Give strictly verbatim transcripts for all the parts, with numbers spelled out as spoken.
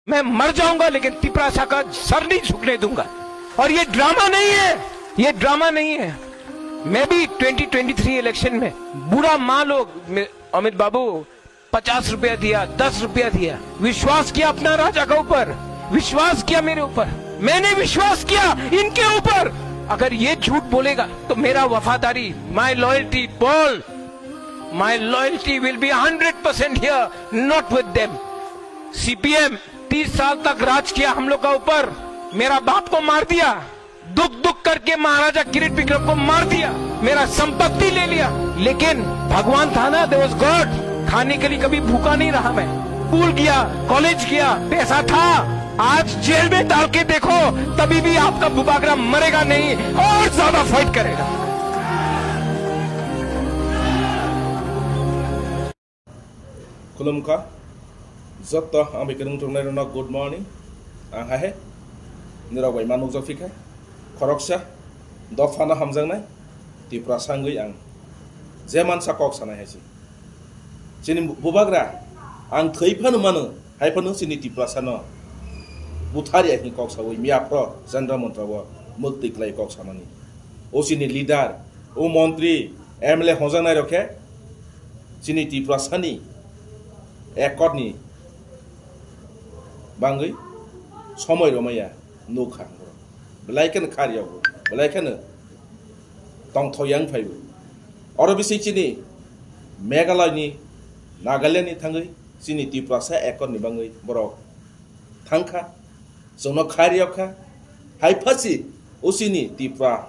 मैं मर जाऊंगा, लेकिन तिपरासा का सर नहीं झुकने दूंगा। और ये ड्रामा नहीं है, ये ड्रामा नहीं है। मैं भी ट्वेंटी ट्वेंटी थ्री इलेक्शन में बुरा मान लो, मे-, अमित बाबू, पचास रुपया दिया, दस रुपया दिया, विश्वास किया अपना राजा का ऊपर, विश्वास किया मेरे ऊपर, मैंने विश्वास किया इनके ऊपर। अगर ये झूठ बोलेगा तो मेरा वफादारी, my loyalty, Paul, my loyalty will be hundred percent here, not with them. CPM तीस साल तक राज किया हम लोग का ऊपर, मेरा बाप को मार दिया, दुख दुख करके महाराजा किरीट विक्रम को मार दिया, मेरा संपत्ति ले लिया, लेकिन भगवान था ना, there was God, खाने के लिए कभी भूखा नहीं रहा मैं। स्कूल गया, कॉलेज गया, पैसा था। आज जेल में डाल के देखो, तभी भी आपका बुबागरा मरेगा नहीं, और ज्यादा फाइट करेगा। Khulumkha, joto ang bai kwrwng tongnai rokno good morning. Ang hai hai nirok bai ma nukjak phi kha, khoroksa dophano hamjaknai Tiprasa wngwi ang je mansa kok sanai hai se. Chini bu-, bubagra ang thwi phano mano, hai phano chini Tiprasano buthar ya hwnwi kok saui miya phro Chandra Mantra o mwktwi kwlai kok samani. O chini leader, o montri, M L A hwnjaknai rok khe chini Tiprasani accord ni bangwi somoi romaya nukha. Belai kheno kharyago, belai kheno tongthok yang phaibo. Oro bising chini Meghalaya ni, Nagaland ni thangwi chini Tiprasa accord ni bangwi borok thangkha, chwngno khairiyok kha. Hai phasi o chini Tipra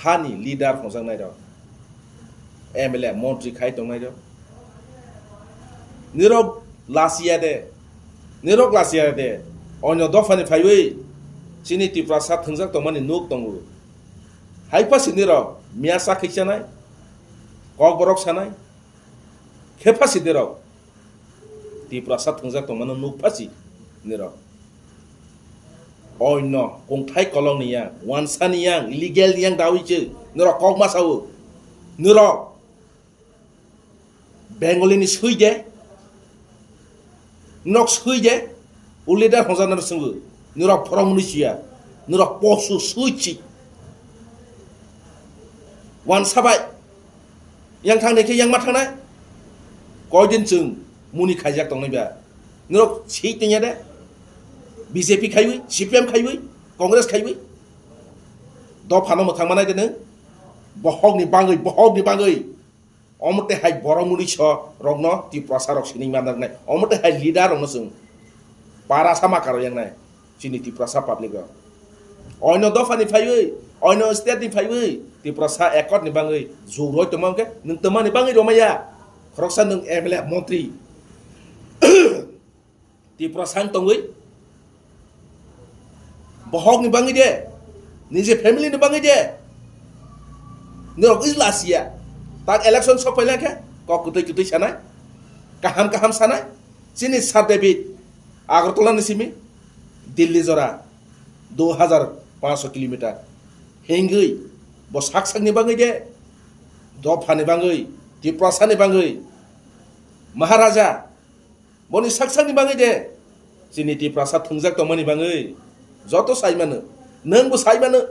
hani leader hwnjaknai rok, M L A, montri khai tongnai rok, nirok lasiya de, nirok lasiya de, onyo dophani phaiwi chini Tiprasa thwngjak tongmani nuk tongo. Hai phasi nirok miya sakhi chanai, kokborok sanai, khe phasi nirok Tiprasa thwngjak tongmano nuk phasi nirok. Oino kungthai kolokni yang, wansani yang, illegal ni yang dawi che nirok kok ma sao. Nirok Bengali ni sui de, nok sui de, o leader hwnjaknai rok swngo. Nirok phorok mwnwi chuya, nirok posu sui chi. Wansa bai yang thang de khe yang ma thangnai. Koidin chwng muni khaijak tongnai ba. Norok swi tongya de. B J P khaiwi, C P M khaiwi, Congress khaiwi. Dophano mwthang manai de nwng. Bohokni bangwi, bohokni bangwi. Omo tei hai borok muni so rokno Tiprasa rok sining manjaknai. Omo tei hai leader rokno chwng para sama karo yangnai. Chini Tiprasa public rok. Oino dopha ni phaiwi, oino state ni phaiwi, Tiprasa accord ni bangwi jug roi tongma hwnkhe nwng twmani bangwi romaya. Khoroksa nwng M L A montri. Tiprasa wng tongwi. Bohok ni bangwi de. Nije family ni bangwi de. Norok is lasiya. Tak election sok pailai khe kok kwtwi kwtwi sanai. Kaham kaham sanai. Chini Sir David Agartala ni simi Delhi jora dui hajar panchsho kilometer hengwi bo sak sakni bangwi de, dophani bangwi, Tiprasani bangwi, Maharaja boni sak sakni bangwi de, chini Tiprasa thwngjak tongmani bangwi joto sai mano, nwng bo sai mano,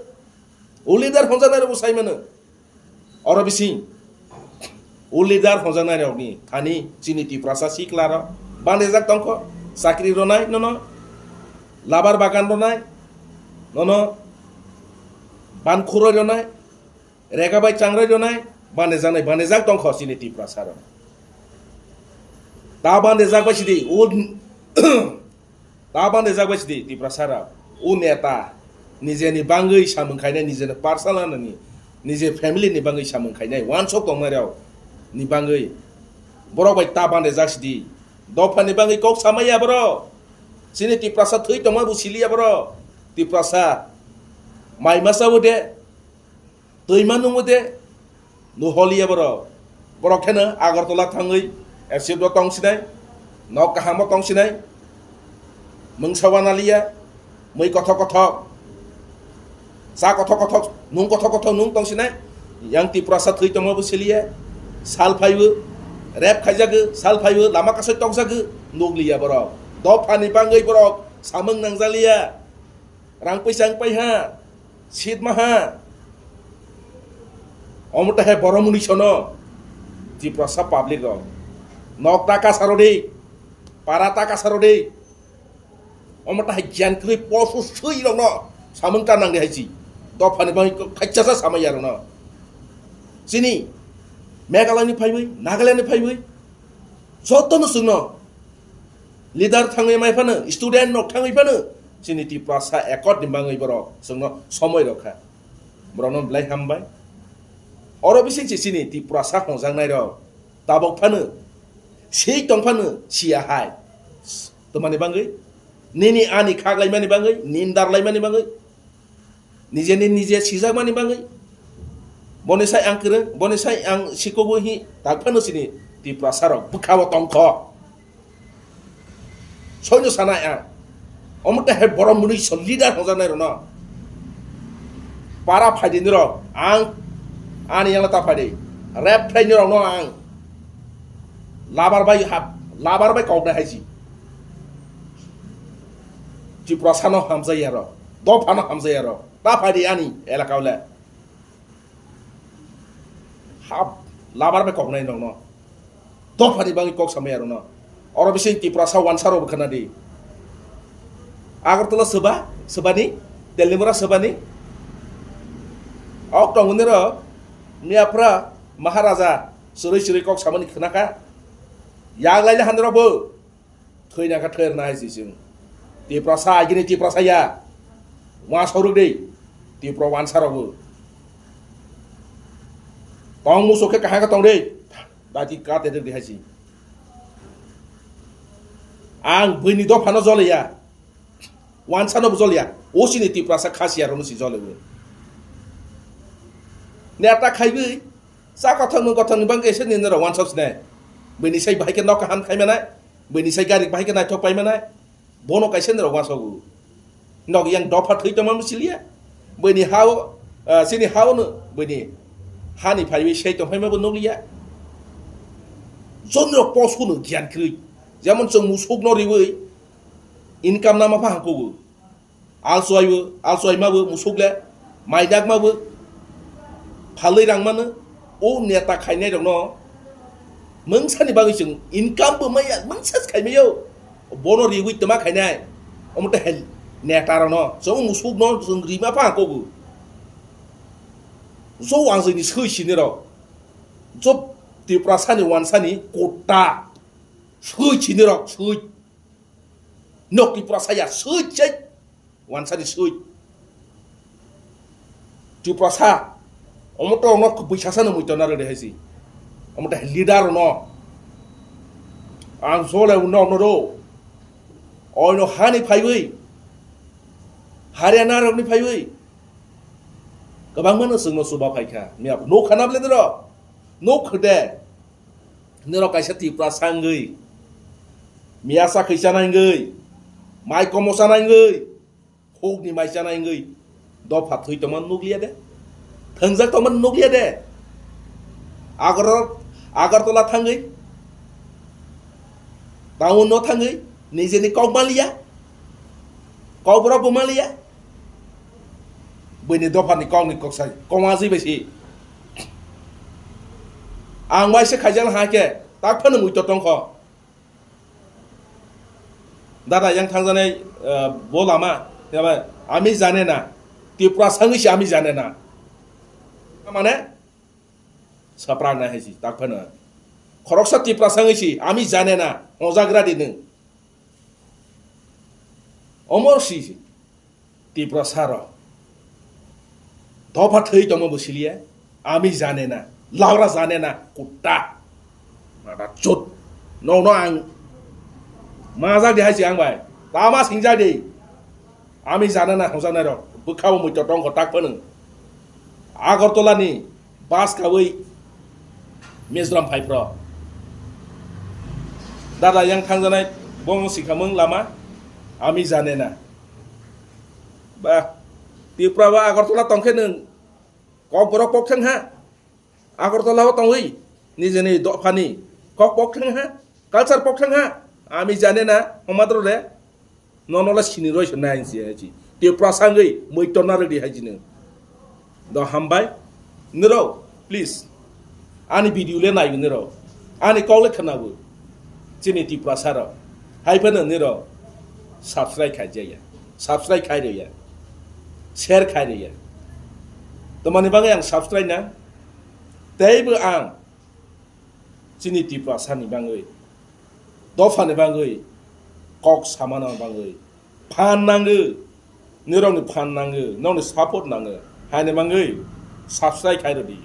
o leader hwnjaknai rok bo sai mano. Oro bising o leader hwnjaknai rokni thani chini Tiprasa sikla rok bandejak tongkho, chakri ronai nono, labar bagan ronai nono, ban khuroi ronai, rega bai changrai ronai, bandejaknai bandejak tongkho chini Tiprasa rok. Ta bandejak bai sidi o Ta bandejak bai sidi Tiprasa rok. O neta nijeni bangwi samung khainai, nijeni personal ni, nije family ni bangwi samung khainai, wansok tongnai rok ni bangwi borok bai ta bandejak sidi. Dopha ni bangwi kok samaya borok. Chini Tiprasa thwi tongma bo siliya borok. Tiprasa mai masa bo de. Twi ma nungo de, nuholiya borok. Borok kheno Agartala thangwi, F C F o tong sinai, nok kahamo tong sinai, mungsa wana liya, mui kothok kothok, cha kothok kothok, nung kothok kothok nung tong sinai, yang Tiprasa thwi tongma bo siliya, sal phaibo, rep khaijago, sal phaibo, lama kasai tokjago, nukliya borok. Dophani bangwi borok, Samung nangjaliya. Rang pui chang pai ha. Sit ma ha. Omo ta hai borok muni sono. Tiprasa public rok. Nok ta kasa rodi. Para ta kasa rodi. Omo ta hai giyan kwrwi posu sui rokno. Samung ta nangdi hai si. Dophani bangwi khaichasa samaya rokno. Sini Meghalaya ni phaiwi, Nagaland ni phaiwi. Jotono chwngno leader thangwi mai phano, student nok thangwi phano, chini Tiprasa accord ni bangwi borok chwngno somoi rokha. Borokno belai hambai. Oro bising se chini Tiprasa hongjaknai rok tabok phano, sei tong phano siya hai. Twmani bangwi, nini ani khaklaimani bangwi, nindar laimani bangwi. Nijeni nije sijakmani bagwi. Boni sai ang kwrwng, boni sai ang sikogwi hi tak phano sini Tiprasa rok bwkhao tongkho. Soino sanai ang. Omo te hai borok mwnwi so leader hongjaknai rokno. Para phaidi nirok ang ani yangla ta phaidi. Rep phlai nirokno ang. Labar bai hap, labar bai koknai hai si. Tiprasa no hamjai aro. Dopha no hamjai aro. Ta phaidi ani elaka le. Hap, labar bai koknai nokno. Dophani bagwi kok samaya rokno. Oro bising Tiprasa wansa rok bwkhana di. Agartala soba, sobani, Telimura sobani. Ok tongmani rok, Miyaphra, Maharaja, chwrwi chwrwi kok samani khwnakha. Yak laila hanrok bo. Thwina kha thwirna hai si chwng. Tiprasa agini Tiprasa ya. Wansa rwk di. Tipra wansa rwgo. Tong musu khe kaham khe tong di. Dati ka te rwk di hai si. Ang buini dophano joliya. Wansa no joliya. O sini Tiprasa khasiya rwno si joliya. Neta khaiwi. Sa kothok no kothok ni bangke se ni nero wansa sine. Buini sai bahai khe nok kaham khai manai. Buini sai gari bahai khe naithok pai manai. Bono kaisa ni rok wansokgo. Nog yang dopha thwi tongma siliya. Buini hao, ah, sini hao no buini hani phaiwi sei tong phaima bo nukliya. Joni rok post kuno giyan kwrwi. Jemon chwng musuk no riwi income nama pha hangkugo. Alsuaibo, alsuaima bo musuk le. Maidak ma bo phalwi rang mano, o neta khainai rokno mungsani bagwi chwng income bo maya, mungsa se khaimai o, bono riwi twma khainai, omo te hel neta rokno chwng musuk no chwng rima pha kogo. Jo wanjwini swi sini rok, jo Tiprasani wansani kota swi sini rok swi, nok Tiprasa ya swi chai. Wansani swi. Tiprasa. Omo to no kubui sasa no mui to na rede haisi. Omo to leader no. Ang sole no no do. Oi no hani phaiwi. Haryana rok ni phaiwi. Kabang mano sung no suba phaikha. Miya no khana ble dro. No khde. Nirok kaisa Tiprasa wngwi, miyasa khaisa nangwi, mai komosa nangwi, hukni mai chana wngwi, dopha thwi tongma nukliya de, thwngjak tongma nukliya de. Agor-, Agartala thangwi, town no thangwi, nijeni kok maliya, kok borok bo maliya. Buini dophani kokni koksai, koma jwi bai si. Ang waisa khaijak hai khe, tak phano mui to tongkho. Dada yang thangjanai, eh, bo lama, yaba, ami jane na, Tiprasa wngwi se ami jane na. Mane, saprak nai hai si, tak phano. Khoroksa Tiprasa wngwi se, ami jane na, hojagra di nwng. Omor si, Tiprasa rok. Dopha thwi tongma bo siliya. Ami jane na. Laura jane na. Kutta. Mada chut. Nono ang. Majak di hai si ang bai. Tama singjak di. Ami jane na hongjaknai rok. Bwkha bo mui to tongkho tak phano. Agartala ni bus kawi Mizoram phai phro. Dada yang thangjanai bong sikhamung lama. Ami jane na. Ba, Tripura ba Agartala tongkhe nwng kok borok pok thang ha. Agartala o tongwi nijeni dophani kok pok thang ha. Culture pok thang ha. Ami jane na, homadro re. Nono le sini roi se nai si hai si. Tiprasa wngwi mui torna rwdi hai jini. Do hambai. Nirok, please. Ani video le nai nirok. Ani kok le khwnabu. Chini Tiprasa rok. Hai phano nirok subscribe khai jaya. Subscribe khai rwya. Share khai rwya. Tomani bagwi ang subscribe na. Teibo ang chini Tiprasa ni bagwi, dopha ni bagwi, kok samana bagwi, phan nango, nirok ni phan nango, nokni support nango, haini bagwi subscribe khai rwdi.